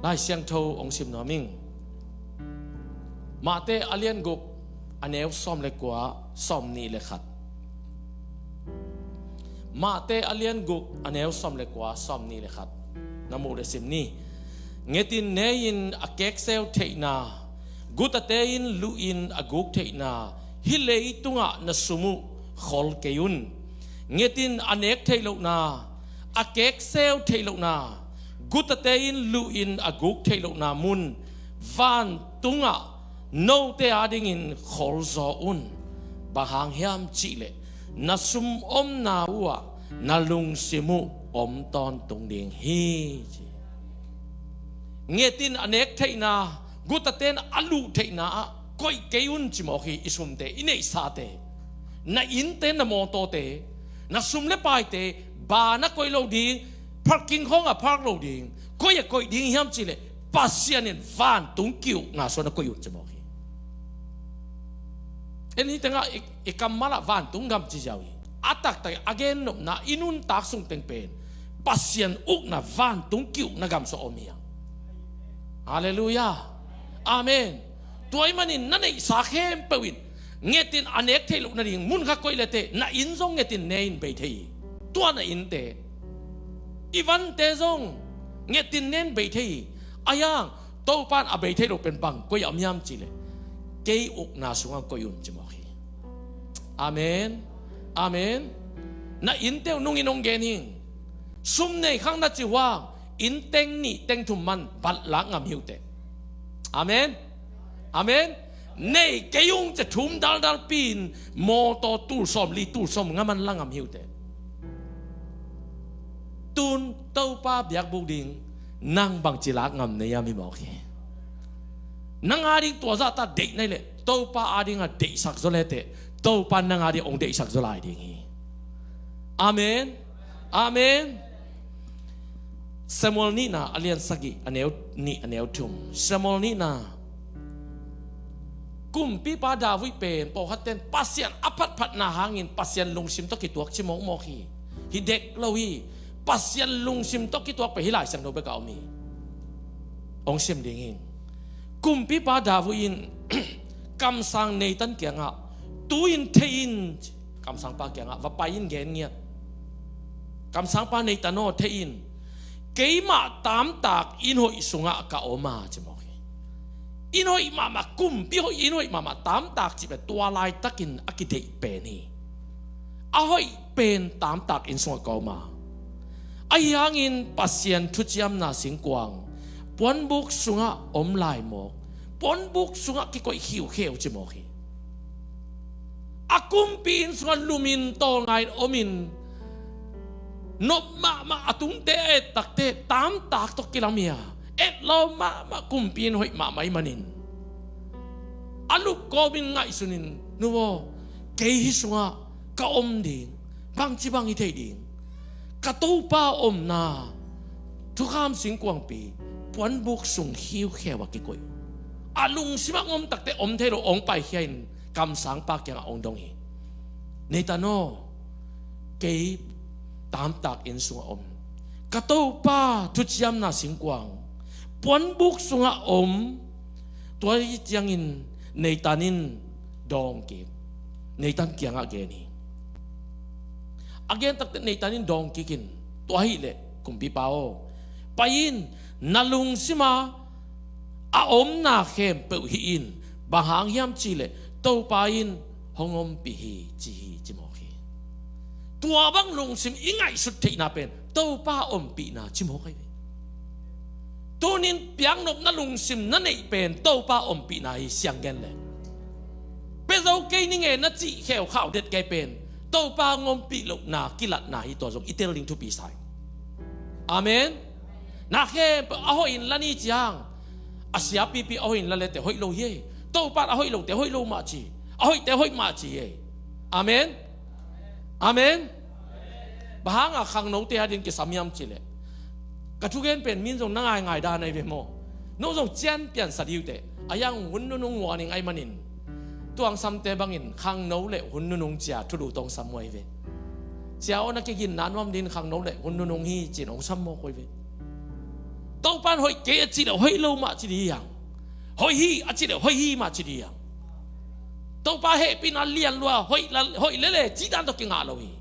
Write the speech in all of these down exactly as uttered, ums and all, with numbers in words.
Lai Siangtho hong sim nuam ing. Mate a lian guk, a neu sawm le kua, sawm nih le khat. Mate a lian guk, a neu sawm le kua, sawm nih le khat. Na muh le sim ni. Ngetin ne-in a kekseu theihna, gutate in luhin a guk theihna, hih leitungah na sum uh khol kei un. Ngetin a nek theih lohna, a kekseu theih lohna, gutate in luhin a guk theih lohna mun vantungah note adingin kholzaw un. Bang hang hiam cihleh na sum omna uhah na lungsim uh om tawntung ding hi, ci. Ngetin a nek theihna, gutate in a luh theihna ah koih kei un ci mawk hi. I sumte, i neihsate, na innte, na mawtawte, na sum le paite, bar ah koih lo ding, parking khawngah park lo ding, koi ah koih ding hiam cihleh Pasian in vantung ki-ukna sungah koih un ci mawk hi. En hih tengah i, i kammal ah vantung gam ci ziau hi. A taktak a gennopna, i nuntak sung teng pen Pasian ukna, vantung ki-ukna gam sungah om hi hang. Halleluiah. Amen. Tua ahih manin na neihsa khempeuh in ngetin a nek theih loh nading mun khat koih leteh na inn zong ngetin ne-in bei thei hi. Tua na innte, i vante zong ngetin ne-in bei thei hi. Ahi hang Topa in a bei theih loh pen bang koih ah om hiam cihleh kei ukna sungah koih un ci mawk hi. Amen. Amen. Na innte uh nungin hong gen hi ing. Sum nei khang na cih uh hang, inn teng nih teng thum man bat lak ngam hi uh teh. Amen. Amen. Nei kei ung ci-a thum daldalpi-in mawtaw tul sawmli tul sawmnga man la ngam hi uh teh. Tun Topa biakbuk ding nang bangci lak ngam na hiam hi mawk hi. Nang ading tua zahta deih na hih leh Topa adingah deihsak zaw leteh Topa in nang ading hong deihsak zaw lai ding hi. Amen. Amen. Samuel nihna a lian sagih, a neu nih, a neu thum. Samuel nihna. Kumpipa David pen pawlkhatte in Pasian a phatphatna hangin Pasian lungsim tawh kituak ci mawkmawk hi. Hi dek lo hi. Pasian lungsim tawh kituak pen hih Lai Siangtho bekah om hi. Hong sim ding hi. Kumpipa David in kamsang Nathan kiangah, tu-in thei in, kamsangpa kiangah va pai in gen ngiat. Kamsangpa Nathan aw, thei in. Keimah taamtak inn hoih sungah ka om a, ci mawk hi. Inn hoih mahmah, kumpi hoih, inn hoih mahmah, taamtak cih pen tua laitakin a kideih pen hi. A hoih pen taamtak inn sungah ka om a. Ahi hangin Pasian thuciamna singkuang puanbuk sungah om lai mawk. Puanbuk sungah kikoih khiukheu ci mawk hi. A kumpi inn sungah lumin tawlngai-in omin, nop mahmah a tungte a et takteh taamtak tawh kilam hi a, et lawm mahmah, kumpi inn hoih mahmah ahih manin a lup kawmin ngaihsunin, nu aw, kei hih sungah ka om ding, bangci bang hi thei ding. Ka Topa omna thukham singkuangpi puanbuk sung khiukheu ah kikoih. A lungsimah hong om takteh om thei lo, hong paikhia-in kamsangpa kiangah hong dong hi. Nathan aw, kei taamtak inn sungah om. Ka Topa thuciamna singkuang puanbuk sungah om. Tua hi ciangin Nathan in dawng kik. Nathan kiangah gen hi. A gen takteh Nathan in dawng kikin, tua hileh kumpipa aw, pai in, na lungsim a a omna khempeuh hih in, bang hang hiam cihleh Topa in hong ompih hi, ci hi, ci mawk hi. Tua bang lungsim i ngaihsut theihna pen Topa ompihna ci mawk hi. Tunin piaknopna lungsim na neih pen Topa ompihna hi, siang gen leh. Pia zo kei ning e na cih kheu khauh det kei pen Topa hong ompih lohna kilatna hi, tua zong i tel ding thupi sa hi. Amen. Na khempeuh a hoihin la ni ciang, a siapipi a hoihin la leteh hoih lo hi. Topa in a hoih lote hoih lo mah ci, a hoihte hoih mah ci hi. Amen. Amen. Bang hanga khangnote ading kisam hiam cihleh, ka thugen pen min zong na ngaingai dan ahi ve maw. No zong cian piansa dih uh teh, a hiang hun nunung muaning ahih manin, tuangsamte bangin khangno le hun nunung ci-a thulu tawh hong sam uh ahi ve. Sia aw, na kiginna nuam dingin khangno le hun nunung hi, ci-in hong sam mawk uh ahi ve. Topa in hoih kei a cih leh hoih lo mah ci ding hi hang. Hoih hi a cih leh hoih hi mah ci ding hi hang. Topa hehpihna lian lua, hoih la, hoih lele cih dan tawh kingah lo hi.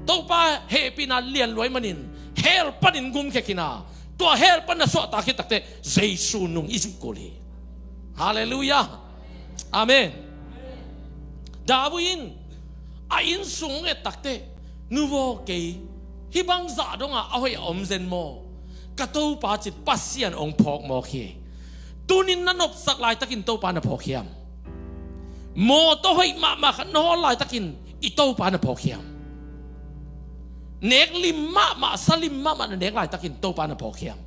Topa hehpihna lian lua ahih manin hell panin gumkhia khin a, tua hell pan na suahtak khit takteh Jesu nung i zui kul hi. Halleluiah. Amen. David in a inn sung hong et takteh, "Nu vaw, kei hih bang zah dongah a hoih a om zen maw? Ka Topa," ci-in Pasian hong phawk mawk hi. Tunin na nopsak laitakin Topa na phawk hiam? Mawtaw hoih mahmah khat na hawl laitakin i Topa na phawk hiam? Nek lim mahmah, sa lim mahmah na nek laitakin Topa na phawk hiam?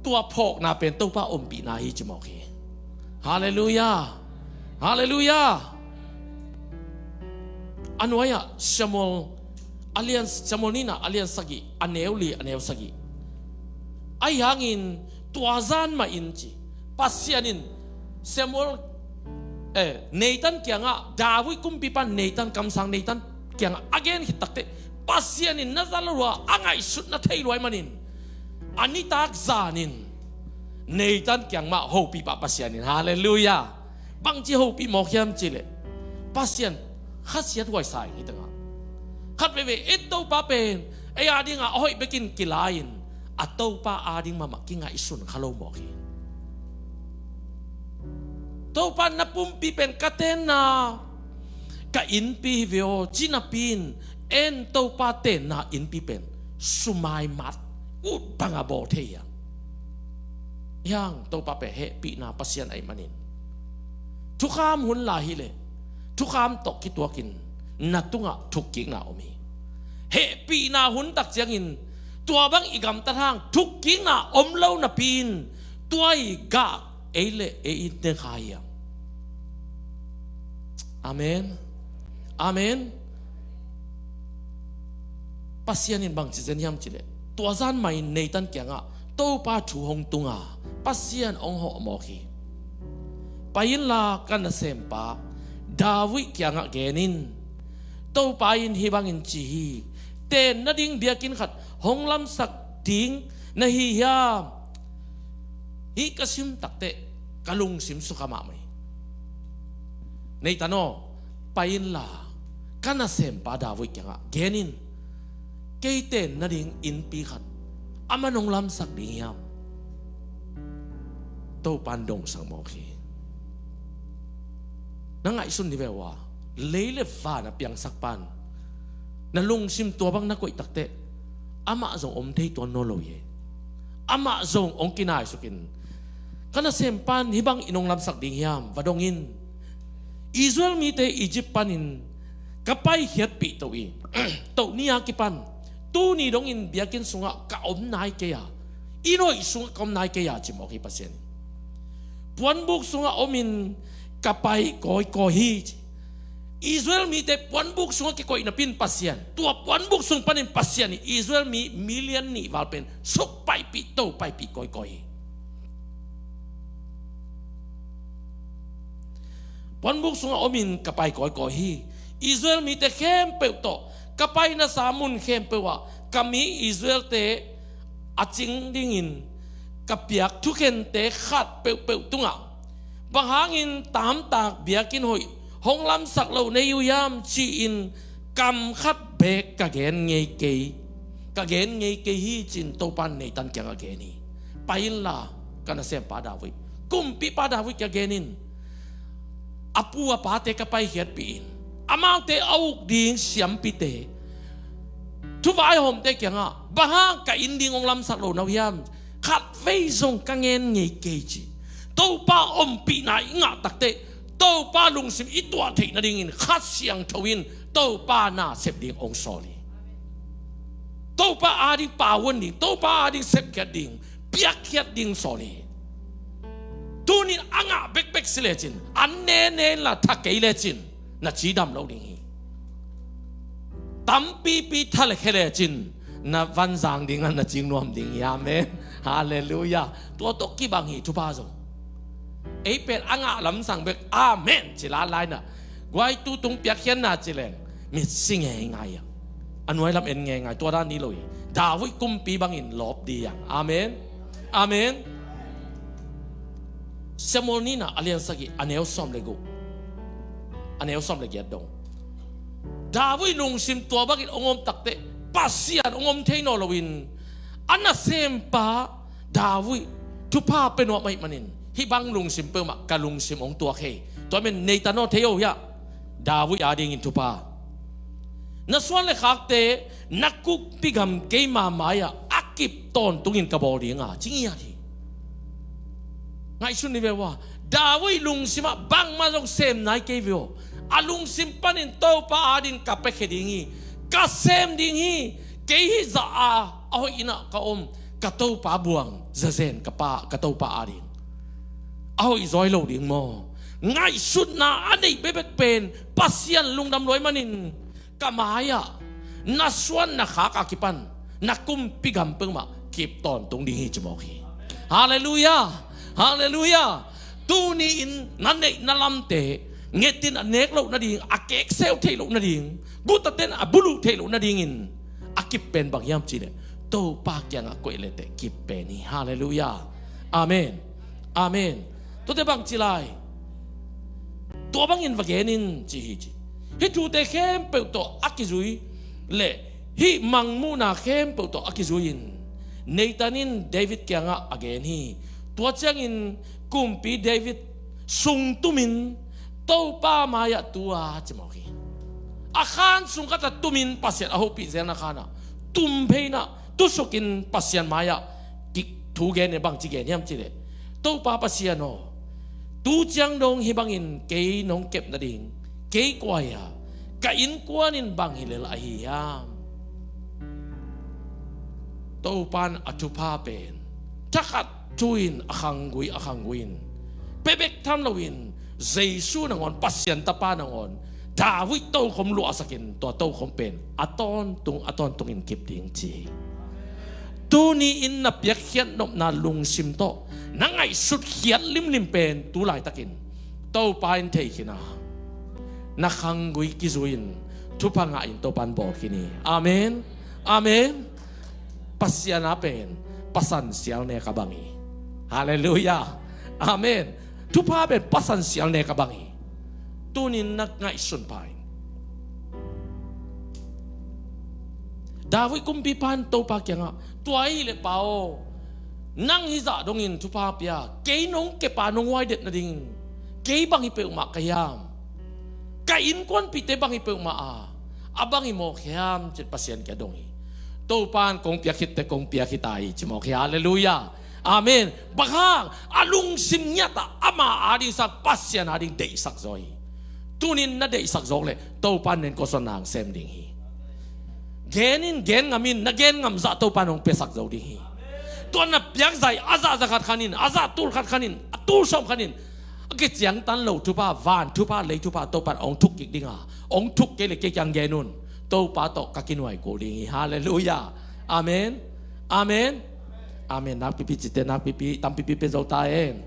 Tua phawkna pen Topa ompihna hi ci mawk hi. Halleluiah. Halleluiah. A nuai-ah Samuel, a lian, Samuel nihna a lian sagih, a neu li, a neu sagih. Ahi hangin tua zan mahin ci, Pasian in Samuel, eh, Nathan kiangah, David kumpipa Nathan, kamsang Nathan kiangah a gen khit takteh, Pasian in na za lo lua, a ngaihsut na thei lua ahih manin, a nitak zanin Nathan kiang mah hopih pah Pasian in. Halleluiah. Bangci hopih mawk hiam cih leh, Pasian khasiathuai sa ing hi tangah. Khat veivei, ei Topa pen ei a dingah a hoih bekin kila-in, a Topa a ding mahmah kingaihsun kha lo mawk hi. Topa, na pumpi pen ka tenna, ka innpi hi ve aw, ci napi-in, en Topa tenna innpi pen sumai mat ut banga bawl thei hi hang. Hiang Topa pen hehpihna Pasian ahih manin, thukham hun lai hileh, thukham tawh kituakin na tungah thukkikna om hi. Hehpihna hun tak ciangin tua bang i gamtat hang thukkikna om lo napi-in, tua i gah ei le ei in ne kha hiam? Amen. Amen. Pasian in bangci zen hiam cih leh, tua zan mahin Nathan kiangah Topa thu hong tung a, Pasian hong hawh mawk hi. Pai inla, ka nasempa David kiangah gen in, Topa in hih bangin ci hi: Tenna ding biakinn khat hong lamsak ding na hi hiam? Hih ka sim takteh ka lungsim sukha mahmah hi. Nathan aw, pai inla, ka nasempa David kiangah gen in, kei tenna ding innpi khat aman hong lamsak ding hiam? Topa in dongsak mawk hi. Na ngaihsun ni ve ua, lei le van a piangsak pan na lungsim tua bang na koih takteh, amah zong om thei tuan nawn lo hi. Amah zong hong kinaisukin, ka nasempa in hih bangin hong lamsak ding hiam, va dong in. Israel mite Egypt panin ka paikhiatpih toh i, toh ni a kipan tuni dongin biakinn sungah ka om nai kei a, inn hoih sungah ka om nai kei a, ci mawk hi Pasian in. Puanbuk sungah omin ka pai kawikawi hi, ci. Israel mite puanbuk sungah kikoih napi-in Pasian, tua puanbuk sung panin Pasian in Israel mi million nih val pen suk paipih to, paipih kawikawi hi. Puanbuk sungah omin ka pai kawikawi hi. Israel mite khempeuh tawh ka pai nasa mun khempeuh ah ka mi Israelte a cing dingin ka piak thukhente khat peuhpeuh tungah, bang hangin tamtak biakinn hoih hong lamsak lo na hi uh hiam, ci-in kam khat beek ka gen ngei kei, ka gen ngei kei hi, ci-in Topa in Nathan kiangah gen hi. Pai inla, ka nasempa David, kumpipa David kiangah gen in, a pu a pate ka paikhiatpih in, amaute a uk ding siampite, thuvaihawmte kiangah, bang hang ka inn ding hong lamsak lo na uh hiam? Khatvei zong ka ngen ngei kei, ci. Topa ompihna i ngah takteh, Topa lungsim i tuah theih nadingin Kha Siangtho in Topa na sep ding hong sawl hi. Topa ading pauan ding, Topa ading sepkhiat ding, piakkhiat ding sawl hi. Tunin a ngah bekbek si lecin, an nene inla tha kei lecin na cidam lo ding hi. Tampipi tha le khe lecin na vanzang ding a, na cingnuam ding hi. Amen. Halleluiah. Tua tawh kibang hi thupha zong. Ei pen a ngah lamsang bek amen ci lailai na, guai tu tung piakkhiatna ci leng mitsi ngeingai a. a nuai lam en ngeingai, tua dan ni lo hi. David kumpi bangin lawp ding. Amen. Amen. Samuel nihna a lian sagih a neu sawm le guk, a neu sawm le giat dong. David lungsim tua bangin hong om takteh Pasian hong om thei nawn loin a nasempa David thupha pia nuam ahih manin hih bang lungsim peuhmah ka lungsim hong tuak hi. Tua men Nathan aw, thei aw hiah, David adingin thupha. Na suan le khakte na kumpi gam keima mai-ah a kip tawntungin ka bawl ding a ci ngiat hi. Ngaihsun ni ve ua. David lungsimah bangmah zong sem nai kei ve aw. A lungsim panin Topa adin ka piakhia ding hi. Ka sem ding hi. Kei hih zah a, a hoih innah ka om ka Topa buang zazen ka pa, ka Topa adin a hoih zaw lo ding maw? Ngaihsutna a neih bekbek pen Pasian lungdam lua ahih manin ka mai-ah na suan na khak a kipan na kumpi gam peuhmah kip tawntung ding hi ci mawk hi. Halleluiah. Halleluiah. Tuni-in na neih na lamte ngetin a nek loh nading, a kekseu theih loh nading, guhtaten a buluh theih loh nadingin a kip pen bang hiam cihleh Topa kiangah koih leteh kip pen hi. Halleluiah. Amen. Amen. Tuate bang ci lai? Tua bangin va gen in ci hi ci. Hih thute khempeuh tawh a kizui le hih mangmuhna khempeuh tawh a kizui-in Nathan in David kiangah a gen hi. Tua ciangin kumpi David sungtumin Topa mai-ah tu a ci mawk hi. A khan sung khat a tumin Pasian a hopih zelna khanah tum pheinah tusukin Pasian mai-ah thu gen in bangci gen hiam cihleh, Topa Pasian aw, tu ciang dong hih bangin kei nong kep nading kei kua hi a, ka innkuan in bang hi lel ahi hiam? Topa in a thupha pen thakhat thu-in a khanggui a khanggui-in pia bek tham loin Jesu nangawn, Pasian Tapa nangawn David tokhom luahsakin tua tokhom pen a tawntung a tawntungin kip ding ci hi. Tuni-in na piakkhiat nopna lungsim tawh na ngaihsut khiat limlim pen tu laitakin Topa in thei khin a, na khanggui kizui-in thupha ngah in Topa in bawl khin hi. Amen. Amen. Pasian a pen pasan sial nek a bang hi. Halleluiah. Amen. Thupha pen pasan sial nek a bang hi. Tunin na ngaihsun pah in. David kumpipa in Topa kiangah, tua ahih leh Pa aw, nang hih zah dongin thupha pia, kei nong kepa nong huaidet nadingin kei bang hi peuhmah ka hiam? Ka innkuanpihte bang hi peuhmah a, a bang hi mawk hiam ci-in Pasian kiang dong hi. Topa in kong piak khitteh kong piak hi ta hi ci mawk hi. Halleluiah. Amen. Bang hang? A lungsim ngiat ah ama ading sang Pasian ading deihsak zaw hi. Tunin na deihsak zawk leh Topa in nen kawsawn nang sem ding hi. Gen in, gen ngam in, na gen ngam zah Topa in hong piasak zo ding hi. Tua na piak zah a zah za khat khan in, a zah tul khat khan in, a tul sawm khan in, a kiciangtan lo thupha, van thupha, lei thupha Topa in hong thuk kik ding a, hong thuk kei leh kei kiang gen un. Topa tawh ka kinuai kul ding hi. Halleluiah. Amen. Amen. Amen. Nakpipi cite nakpipi, tampipi pia zo ta hen.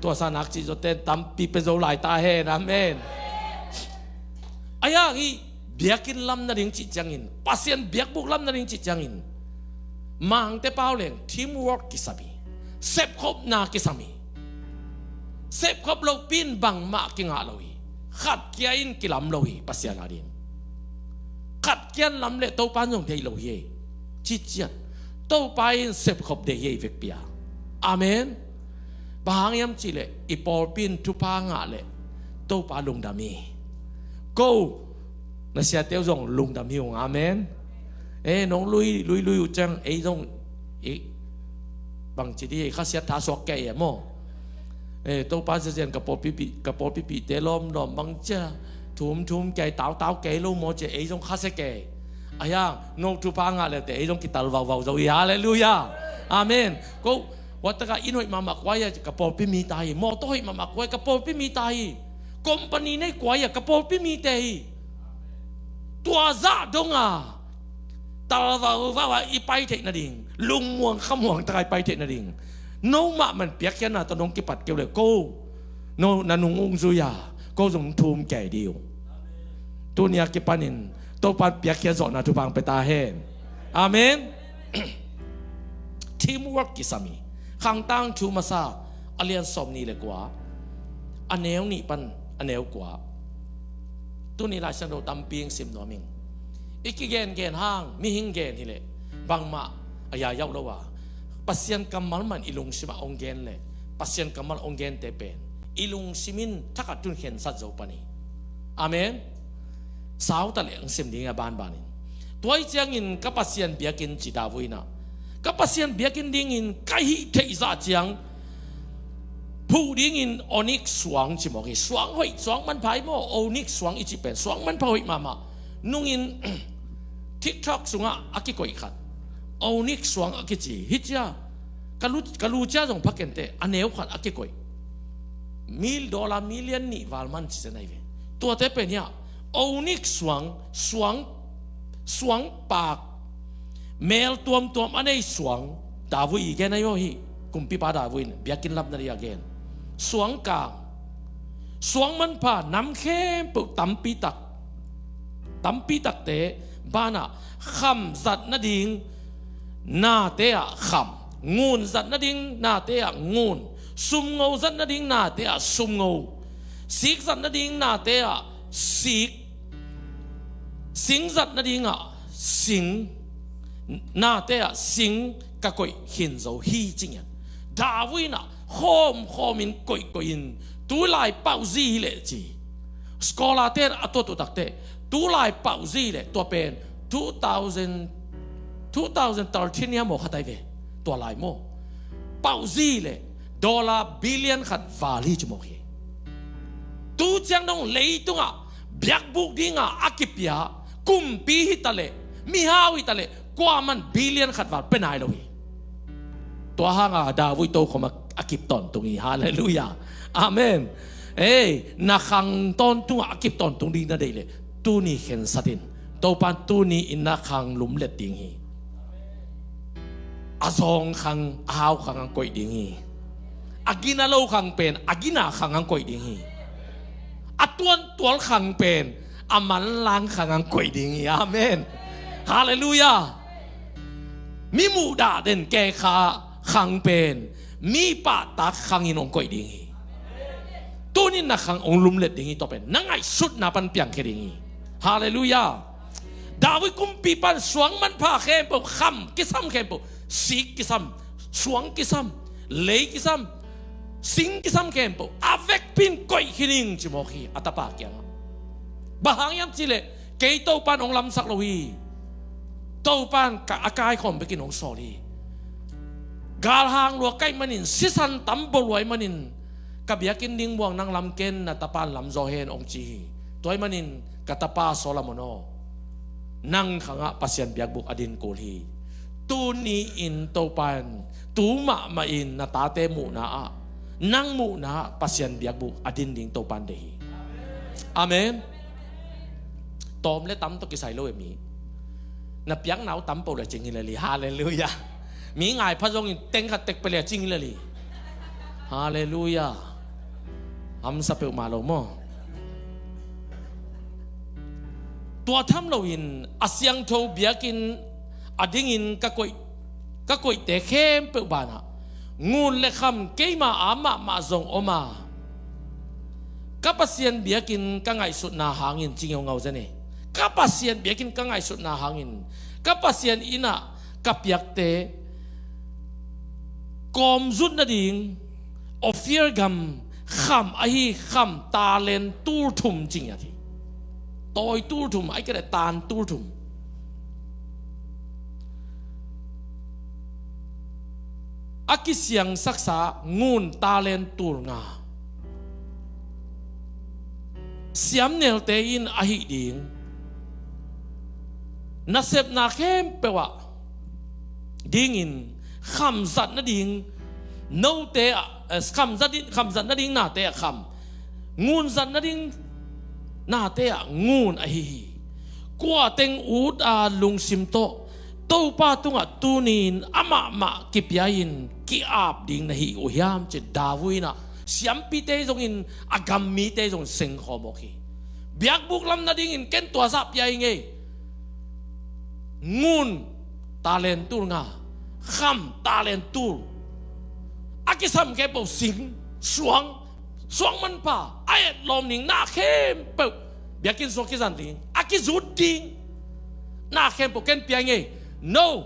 Tuasa nak cih zawte tampi pia zo lai ta hen. Amen. Ahi hang hih biakinn lam nading cih ciangin, Pasian biakbuk lam nading cih ciangin, Mangte pau leng teamwork kisam hi. Sepkhopna kisam hi. Sepkhop lopi in bangmah kingah lo hi. Khat kia in kilam lo hi Pasian ading. Khat kia in lam leh Topa in zong deih lo hi. Ciciat Topa in sepkhop deih hi vekpi a. Amen. Bang hang hiam cihleh i pawlpi in thupha ngah leh Topa lungdam hi. Ko na siate uh zong lungdam hi ung. Amen. Eh, nong lui lui lui uh ciang ei zong, eh, bangci di, khasiat tha suak kei e maw? Eh, Topa ziazian ka pawlpipi, ka pawlpipite lawmlawm bangcia thum thum kei, tautau kei lo maw cia, ei zong khasia kei. Ahi hang no thupha ngah leute ei zong kital vauvau zo hi. Halleluiah. Amen. Ko wataka inn hoih mahmah kuai a ka pawlpi mi ta hi. Mawtaw hoih mahmah kuai ka pawlpi mi ta hi. Company nei kuai a ka pawlpi mite hi. Tua zah donga talvau vauva i pai theih nading, lungmuang khamuang taka i pai theih nading, nomah man piakkhiatna tawh nong kipat keu le ko, no na nung ung zui a, ko zong thum kei dih uh. Tunia kipanin Topan piakkhiat zawhna thupha hong pia ta hen. Amen. Teamwork kisam hi. Khangtang thu masa a lian sawm nih le kua, a neu nih pan a neu kua. Tuni Lai Siangtho tampi hong sim nuam ing. I kigengen hang mihing gen hileh bangmah a yayauh lo a, Pasian kammal man i lungsimah hong gen leh Pasian kammal hong gente pen i lungsim in thakhat tun khensat zo pan hi. Amen. Sauta le ang sim ding a banbanin, tua hi ciangin ka Pasian biakinn ci David in ah, ka Pasian biakinn dingin ka hih theih zah ciang phuh dingin onik suang ci mawk hi. Suang hoih, suang manpha hi maw? Onik suang i cih pen suang manpha hoih mahmah. Nungin TikTok sungah a kikoih khat, onik suang a kici hi cia. Ka lu, ka lu cia zong pha kenteh, a neu khat a kikoih. Mil, dollar million nih val man ci zen ahi ve. Tuate pen hiah onik suang, suang, suang pak, mel tuamtuam a nei suang. David i gen ahi aw hi. Kumpipa David in biakinn lamna dih a gen. Suang kang, suang manpha nam khempeuh tampi tak, tampi takte banah kham zat nading nate ah kham, ngun zat nading nate ah ngun, sumngo zat nading nate ah sumngo, sik zat nading nate ah sik, sing zat nading ah sing, nate ah sing ka koih khin zo hi ci ngiat. David in ah khawmkhawm in koihkoih in, tulai pauhzi hileh ci. Scholar te in a tuat uh takteh, tulai pauhzi hileh tua pen two thousand, two thousand thirteen ni a maw khat ahi ve. Tua lai maw? Pauhzi hileh dollar billion khat val hi ci mawk hi. Tu ciang dong leitungah biakbuk dingah a kipia kumpi hitaleh, mihau hitaleh, kuaman billion khat val pia nai lo hi. Tua hanga David tokhom a, a kip tawntung hi. Halleluiah. Amen. Ei, na khang tawntungah a kip tawntung ding na deih leh tuni khensat in. Topan tuni in na khang lumlet ding hi. A zawng khang, a hau khang ang koih ding hi. A gina lo khang pen a gina khang ang koih ding hi. A tuantual khang pen a manlang khang ang koih ding hi. Amen. Halleluiah. Mi muhdah den kekha khang pen mi pahtak khang in hong koih ding hi. Tunin na khang hong lumlet ding hi. Tua pen na ngaihsutna pan piangkhia ding hi. Halleluiah. David kumpipan suang manpha khempeuh, kham kisam khempeuh, sik kisam, suang kisam, lei kisam, sing kisam khempeuh a vekpin koih khin ing ci mawk hi a tapa kiangah. Bang hang hiam cihleh kei Topan hong lamsak lo hi. Topan ka a kaikhawm bekin hong sawl hi. Galhang lua kaih manin, sisan tam boluai manin, ka biakinn ding muang nang lam ken, na tapan lamzaw hen hong ci hi. Tua ahih manin ka tapa Solomon aw, nang khangah Pasian biakbuk a din kul hi. Tuni in Topan tu mahmah in na tate muhna ah, nang muhna ah Pasian biakbuk a din ding Topan deih hi. Amen. Tawm le tam tawh kisai lo e mi. Na piakna uh tam peuh le cing hi lel hi. Halleluiah. Mi ngai pha zongin teng khat tek peuh le cing hi lel hi. Halleluiah. Hamsa peuhmah lo maw? Tua tham loin a siangtho biakinn a dingin ka koih, ka koihte khempeuh banah ngun le kham keima a mahmah zong om a, ka Pasian biakinn ka ngaihsutna hangin, cing hi ung, ngau zen e. Ka Pasian biakinn ka ngaihsutna hangin, ka Pasian innah ka piakte kawmzut nading Ophir gam kham ahi kham talent tul thum ci ngiat hi. Tawi tul thum, ahih kei leh tan tul thum. A kisiangsaksa ngun talent tul nga. Siamnelte in a hih ding, nasepna khempeuh ah dingin khamzat nading note ah, eh, khamzat in, khamzat nading nate ah kham, ngunzat nading nate ah ngun ahi hi. Kua teng ut a lungsim tawh Topa tungah tuni-in amah mah kipia-in ki-ap ding na hi uh hiam, ci-in David in ah, siampite zongin, a gam mite zongin sengkhawm awk hi. Biakbuk lam nadingin ken tua zah pia hi ngei. Ngun talent tul nga, kham talent tul, a kisam khempeuh, sing, suang, suang manpha, a etlawm ding na khempeuh, biakinn sung kizan ding, a kizut ding na khempeuh ken pia ing ei. No,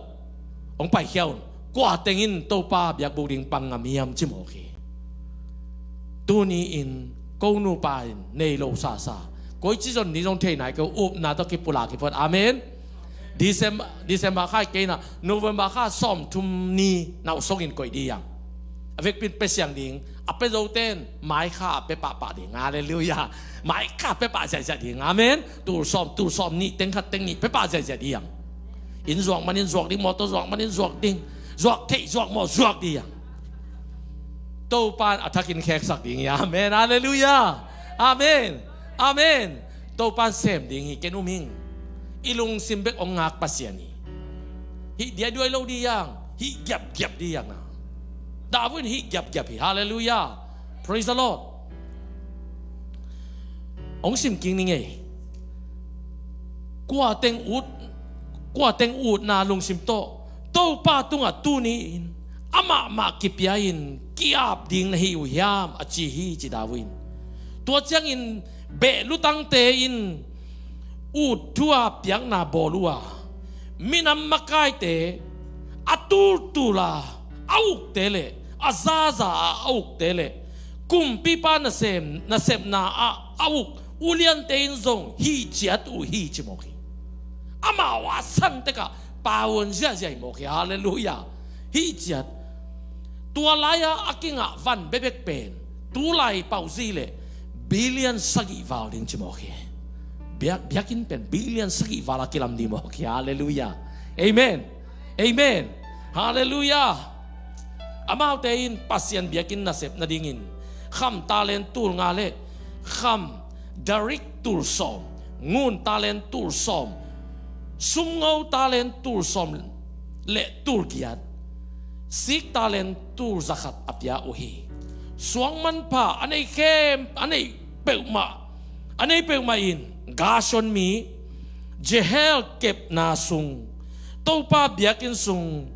hong paikhia un. Kua teng in Topa biakbuk ding pang ngam hiam ci mawk hi. Tuni-in ko nupa in nei lo sasa, koici zon ni zong thei nai ko, upna tawh kipula kiphuat. Amen. December, December kha kei na, November kha sawmthum ni nau songin koih ding hi hang. A vekpin pia siang ding, a pia zote in mai kha a pia pahpah ding. Halleluiah. Mai kha a pia pah ziahziah ding. Amen. Tul sawm, tul sawm nih, teng khat teng nih pia pah ziahziah ding hi hang. Inn zuak manin zuak ding, mawtaw zuak manin zuak ding, zuak theih zuak mawh zuak ding hi hang. Topa in a thakin kheksak ding hi. Amen. Halleluiah. Amen. Amen. Topa in sem ding hi. Ken um hing. I lungsim bek hong ngak Pasian hi. Hih diaiduai lo ding hi hang. Hih giapgiap ding hi hang na. David in hih giapgiap hi. Halleluiah. Praise the Lord. Hong sim kik ning ei. Kua teng ut, kua teng utna lungsim tawh Topa tungah tuni-in amah mah kipia-in ki-ap ding na hi uh hiam, a ci hi, ci David in. Tua ciangin beh lutangte in ut thu-a piakna bawl uh a, minam makaite, a tultul a a ukte le a zaza a a ukte le kumpipa nasem, nasepna ah a uk uliante in zong hih ciat uh hi, ci mawk hi. Amau a san tekah paun ziahziah hi mawk hi. Halleluiah. Hih ciat. Tua lai-a a kingah van bekbek pen tulai pauzi le billion sagih val ding ci mawk hi. Biak, biakinn pen billion sagih val a kilam ding mawk hi. Halleluiah. Amen. Amen. Halleluiah. Amaute in Pasian biakinn nasep nadingin kham talent tul nga le kham darik tul sawm, ngun talent tul sawm, sumngo talent tul sawm le tul giat, sik talent tul zakhat a pia uh hi. Suang manpha a nei khem, a nei peuhmah, a nei peuhmah in Gershon mi Jehiel kepna sung, Topa biakinn sung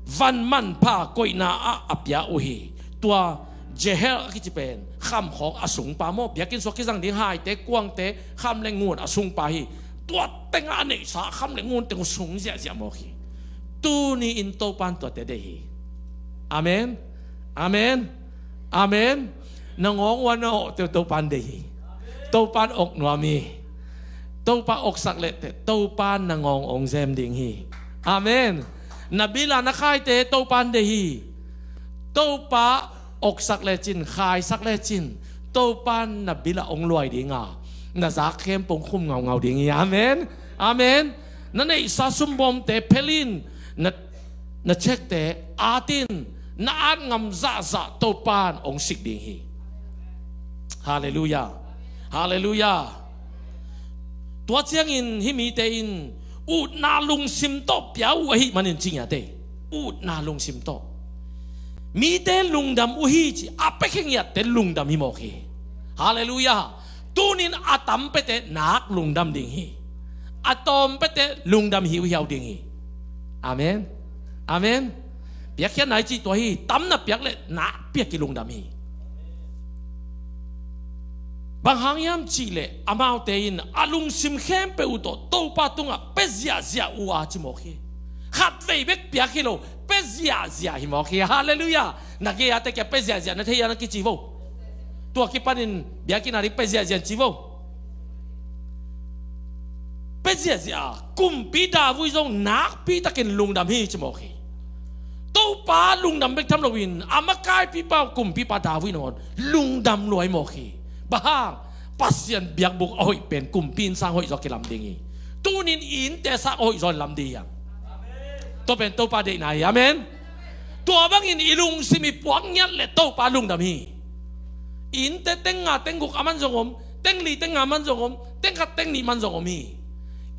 van manpha koihna ah a pia uh hi. Tua Jehiel a kici pen khamkhawng a sungpa maw, biakinn sung a kizang ding haite, kuangte, kham le ngun a sungpa hi. Tua tengah a neihsa kham le ngun teng uh sung ziahziah mawk hi. Tuni-in Topa in tuate deih hi. Amen. Amen. Amen. Na ngawng uh a na awh teh Topa in deih hi. Topa in awk nuam hi. Topa awksak leh teh Topa in na ngawng hong zem ding hi. Amen. Na bil a na khaite Topa in deih hi. Topa awksak lecin, khaisak lecin, Topa in na bil ah hong luai ding a, na zak khempeuh hong khum ngaungau ding hi. Amen. Amen. Na neihsa sumbawmte phelin, na, na checkte atin, na at ngam zahzah Topa in hong sik ding hi. Halleluiah. Halleluiah. Tua ciangin hih mite in utna lungsim tawh pia uh ahih manin ci ngiat ei. Utna lungsim tawh. Mite lungdam uh hi ci a, pekhe ngiatte lungdam hi mawk hi. Halleluiah. Tunin a tam pete nak lungdam ding hi. A tawm pete lungdam hiuhiau ding hi. Amen. Amen. Piakkhiatna i cih tua hi, tam na piak le nak piak i lungdam hi. Bang hang hiam cihleh amaute in a lungsim khempeuh uh tawh Topa tungah pia ziahziah uh a ci mawk hi. Khatvei bek piak hi lo, pia ziahziah hi mawk hi. Halleluiah. Na gei-a te kia pia ziahziah na thei a na kici vo. Tua kipanin biakinn a ding pia ziahziah ci vo. Pia ziahziah a, kumpi David zong nakpi takin lungdam hi ci mawk hi. Topa lungdam bek tham loin a makaipipa kumpipa David nangawn lungdam lua hi mawk hi. Bang hang? Pasian biakbuk a hoih pen kumpi innsang hoih zaw kilam ding hi. Tunin i innte sang a hoih zaw lam ding hi hang. Tua pen Topa deihna hi. Amen. Tua bangin i lungsim i puak ngiat le Topa lungdam hi. I innte teng nga teng guk a man zong om, teng li teng nga man zong om, teng khat teng nih man zong om hi.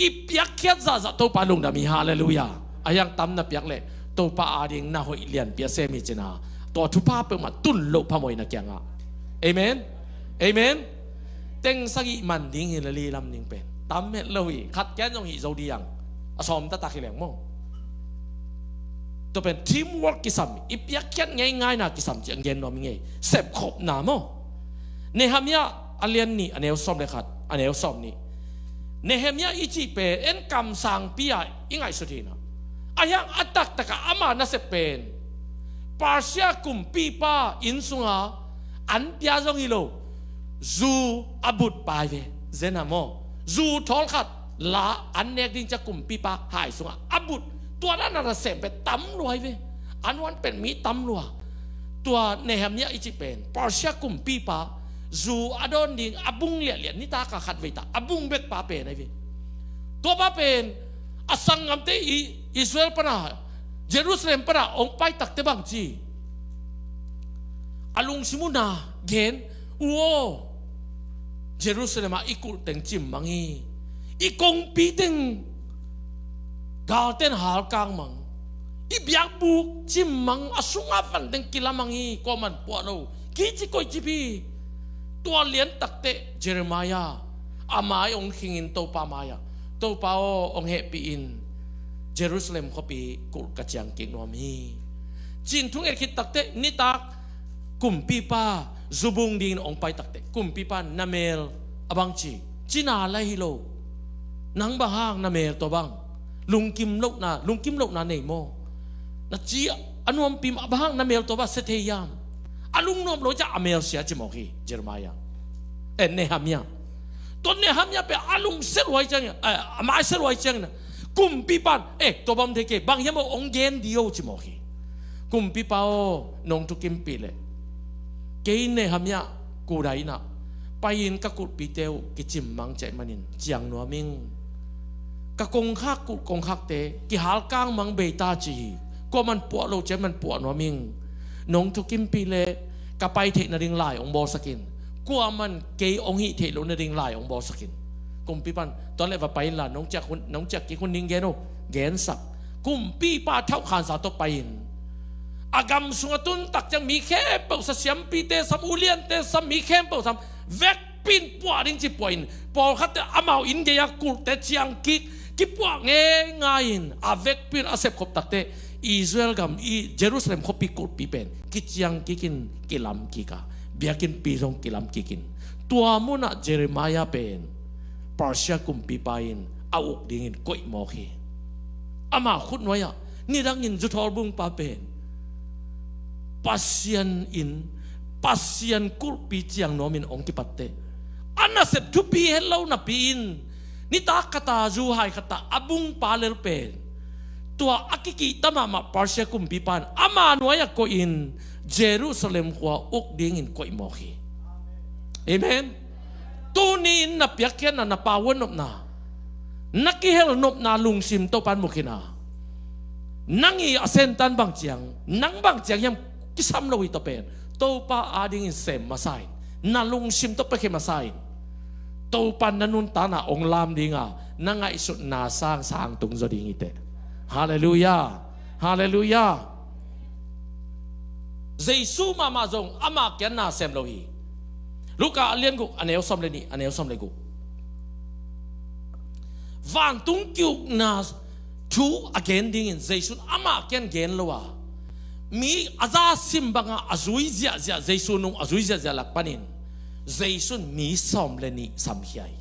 I piakkhiat zahzah Topa lungdam hi. Halleluiah. A hiang tam na piak leh Topa ading na hoih lianpi a sem hi cina. Tua thupha peuhmah tun loh phamawh hi na kiangah. Amen. Amen. Teng sagih man ding hi le li lam ding pen tam het lo hi. Khat kian zong hih zo ding hi hang. A sawm taktak hi leng maw. Tua pen teamwork kisam, i piakkhiat ngeingaina kisam ci a gen nuam i ngei. Sepkhopna maw. Nehemiah a lian nih a neu sawm le khat, a neu sawm nih. Nehemiah i cih pen en kamsangpi a i ngaihsut hi na. A hiang a taktak a ama nasep pen Persia kumpipa inn sunga an pia zong hi lo, zu a but pa hi ve. Zen a maw. Zu thawl khat la an nek ding ci a kumpipa hai sungah a but. Tua dan a nasem pen tam lua hi ve. A nuan pen mi tam lua. Tua Nehemiah i cih pen Persia kumpipa zu a dawn ding a bung liahliah nitak a khat vei ta a bung bek pa pen ahi ve. Tua pa pen a sanggamte i Israel pana Jerusalem pana hong pai takte bang ci a lungsim uh na gen, u aw, Jerusalem ah i kulh teng cimmang hi. I kongpi teng galten halkang mang. I biakbuk cimmang, a sungah van teng kilamang hi, kuaman puah lo. Kici koih cip hi. Tua lian takte Jeremiah a mai hong khingin Topa mai-ah, Topa aw, hong hehpih in, Jerusalem khuapi kulh ka ciang kik nuam hi. Cin thunget khit takte nitak kumpipa zubung dingin hong pai takte kumpipa na mel a bang ci, cina lai hi lo. Nang bang hang na mel tua bang lungkim lohna, lungkim lohna nei maw? Na ci a nuampi mah, bang hang na mel tua bang sia thei hiam? A lungnuam lo ciah a mel sia ci mawk hi Jeremiah. Eh, Nehemiah. Tua Nehemiah pen a lungsia luai ciangin, eh, a maisia luai ciangin kumpipan, eh, tua bang thei kei, bang hiam aw, hong gen di aw ci mawk hi. Kumpipa aw, nong thukimpih leh kei Nehemiah kudai inah pai-in ka kulhpite uh kicimmang ciah manin ciang nuam ing. Ka kongkhak kulh kongkhakte kihalkang mang bei ta ci hi. Kuaman puah lo ciah man puah nuam ing. Nong thukimpih leh ka pai theih nading lai hong bawlsak in. Kuaman kei hong hih theih loh nading lai hong bawlsak in. Kumpipan, tua leh va pai inla, nong ciah hun, nong ciah kik hun ding gen uh, gensak. Kumpipa thauhkhansa tawh pai-in a gam sungah tun tak ciang mi khempeuh sa, siampite sam, uliante sam, mi khempeuh sam, vekpi in puah ding ci puahin pawlkhatte amau inn gei-a kulhte ciang kik, kipuah ngeingai-in a vekpi in a sepkhop takte Israel gam i Jerusalem khuapi kulhpi pen kiciang kikin kilam kik a, biakinnpi zong kilam kikin tua munah Jeremiah pen Persia kumpipa in a uk dingin koih mawk hi. Ama khutnuai-ah nidangin zuthawl bungpa pen Pasian in, Pasian kulhpi ciang nuamin hong kipatte a nasep thupi het lo napi-in nitak khata, zuhai khata a bungpa lel pen tua a kikihta mahmah Persia kumpipa in ama nuai-ah koihin Jerusalem khua uk dingin koih mawk hi. Amen. Tuni-in na piakkhiatna, na power nopna, na kihel nopna lungsim Topa in mu khin a, nang i a sentan bang ciang, nang bang ciang hiam kisam lo hi. Tua pen Topa adingin sem masa in, na lungsim tawh piakhia masa in, Topa in na nuntakna hong lam dinga na ngaihsutna sang sang tung zaw ding hi teh. Halleluiah. Halleluiah. Jesu mahmah zong ama kiang na sem lo hi. Luka a lian guk a neu sawm le nih, a neu sawm le guk. Vantung ki-ukna thu a gen dingin Jesu in ama kiang gen lo a, mi a za sim banga a zui ziahziah, Jesu nung a zui ziahziah lak panin Jesu in mi sawm le nih samkhia hi.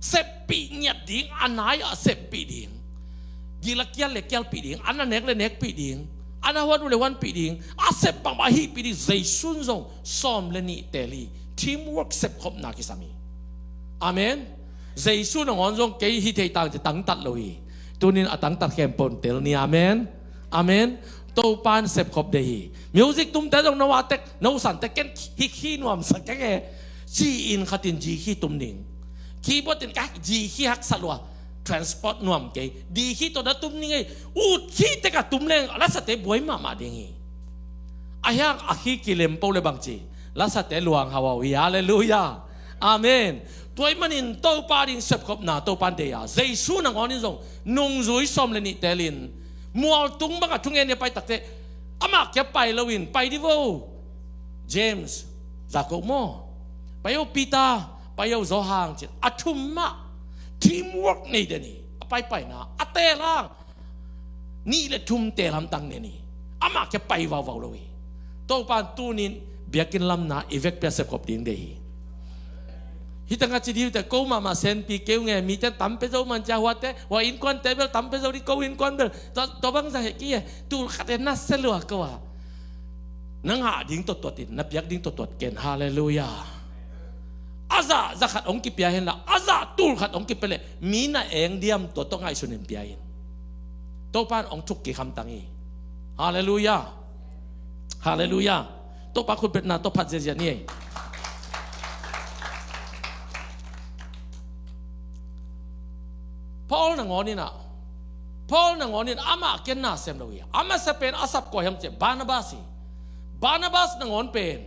Seppih ngiat ding, a nai-ah seppih ding, gil a kial le kialpih ding, a na nek le nekpih ding, a na huan uh le huanpih ding, a sep bangmah a hihpih ding Jesu in zong sawm le nih teel hi. Teamwork, sepkhopna kisam hi. Amen. Jesu nangawn zong kei hi thei tang ci tangtat lo hi. Tunin a tangtat khempeuh in teel ni. Amen. Amen. Topa in sepkhop deih hi. Music tumte zong no a tek, no sante ken hi khi nuamsa keng e ci-in khatin G khi tum ding. Keyboard in ka G khi haksa lua, transport nuam kei. D khi tawh na tum ding ei. Ut khi tek a tum leng a lasate buai mahmah ding hi. A hiang a khi kilem po le bangci lasate luang hauhau hi. Halleluiah. Amen. Tua ahih manin Topa ding sepkhopna Topa in deih a, Jesu nangawn in zong nungzui sawm le nih teelin mualtung bangah thungen ni a pai takte amah kia pai loin pai di vo. James, Jakob maw, pai o Peter, pai o Johan ci a thum mah teamwork nei den hi. paipaina a teel hang nih le thum teel hamtang ne ni. Amah kia pai vauvau lo hi. Topa in tunin biakinn lamna i vekpi a sepkhop ding deih hi. Hih tengah ci dih uh teh, ko mahmah senpi kei uh nge, mite tam pia zo man cia, huate, hua innkuante bel tam pia zo dih, ko innkuan bel tua, tua bang zang heh kei e, tul khat e na se lua ko a. Na ngah ding tuatuat in, na piak ding tuatuat ken. Halleluiah. A zah za khat hong kipia henla, a zah tul khat hong kipia leh mi na eng diam, tua tawh ngaihsun in pia in. Topa in hong thuk kik hamtang hi. Halleluiah. Halleluiah. Topa khutbetna tawh phat ziazia ni ei. Paul nangawn in ah, Paul nangawn in amah kia na sem lo hi. A masa pen a sap kua hiam cih leh Barnabas hi. Barnabas nangawn pen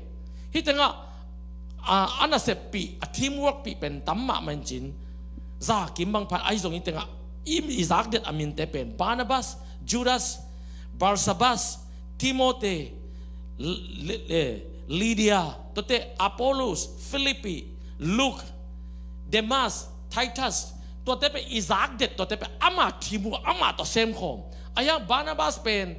hih tengah a, a naseppih, a teamwork pih pen tam mahmah in cin, za kim bang phan ahi zong hih tengah i, i zak det a minte pen Barnabas, Judas, Barsabas, Timote, L-, L-, eh, Lydia, tuate Apollos, Philippi, Luke, Demas, Titus, tuate pen i zak det, tuate pen ama team uh, ama tawh semkhawm. A hiang Barnabas pen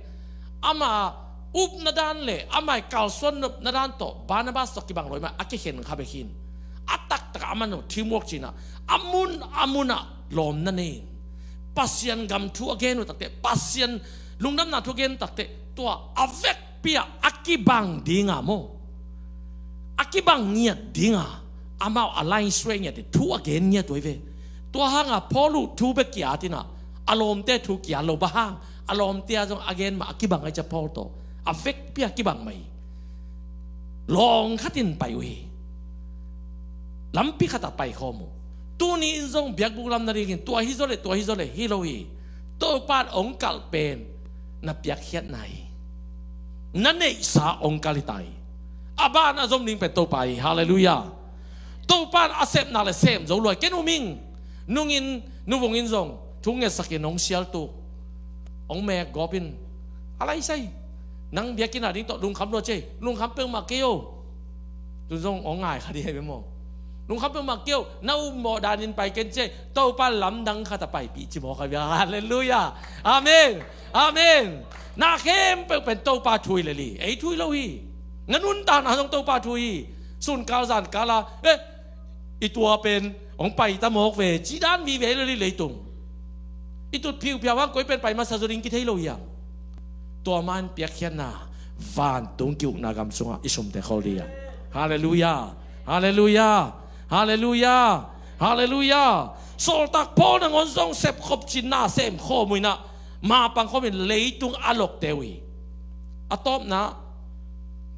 ama upna dan le ama i kalsuan nopna dan tawh Barnabas tawh kibang lo hi mah, a kikhen kha bek hi in. A taktak a man uh teamwork cihna, a mun a mun ah lawmna nei in. Pasian gam thu a gen uh takteh, Pasian lungdamna thu a gen uh takteh, tua a vekpi ah a kibang ding a maw, a kibang ngiat ding a, amau a line straight ngiat ding thu a gen ngiat uh hi ve. Tua hang a Paul uh thu bek ki-at in ah, a lawmte thu ki-at lo, bang hang, a lawmte a zong a gen mah a kibang ahih ciang Paul tawh a vekpi a kibang mah hi. Lawng khat in pai uh hi. Lampi khat ah paikhawm uh. Tuni in zong biakbuk lam nadingin tua hi zaw le, tua hi zaw le hi lo hi. Topa in hong kalh pen na piakkhiatna hi. Na neihsa hong kalh hi ta hi. A ban a zom ding pen Topa hi. Halleluiah. Topa in a sepna le sem zo lua hi. Ken um ing. Nung in, nu vung in zong thu ngetsak in hong sialtuk, hong mek gawp in, a laisai. Nang biakinn a ding tawh lungkham lua cei, lungkham peuhmah kei o. Tu zong hong ngai kha dih hi ve maw. Lungkham peuhmah kei o, na upmawh danin pai ken cei, Topa lamdang khat a paipih ci mawk hi ve. Halleluiah. Amen. Amen. Na khempeuh pen Topa thu hi lel hi. Ei thu hi lo hi. Na nuntakna zong Topa thu hi. Sunkal zankal a, eh, i tua pen hong pai ta mawk ve, ci dan vive hi lel hi leitung. I tut phiuphiau hang koi pen pai masa zaw ding kithei lo hi hang. Tua man piakkhiatna, vantung ki-ukna gam sungah i sumte khol ding hi hang. Halleluiah. Halleluiah. Halleluiah. Halleluiah. Sawltak Paul nangawn zong sepkhop cihna semkhawm uh in ah, mapang khawm in leitung a lokte uh hi. A tawpna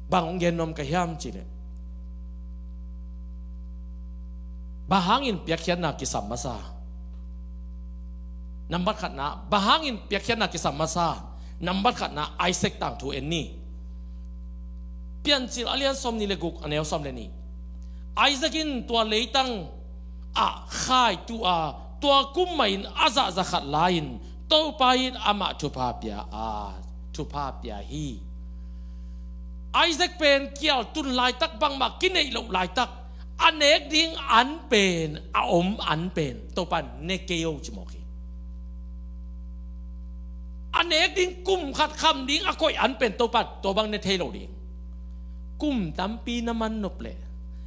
bang hong gen nuam ka hiam cih leh, bang hangin piakkhiatna kisam masa? Nambat khatna, bang hangin piakkhiatna kisam masa? Nambat khatna, Isaac tangthu en ni. Piancil a lian sawmnih le guk, a neu sawm le nih. Isaac in tua leitang ah khai tuh a, tua kum mah in a zah za khat la-in Topa in amah thupha pia a, thupha pia hi. Isaac pen kial tun laitak, bangmah kineih loh laitak, a nek ding an pen, a om an pen Topa in ne kei o ci mawk hi. A nek ding kum khat kham ding a koih an pen Topa in tua bang ne thei lo ding. Kum tampi na man nop leh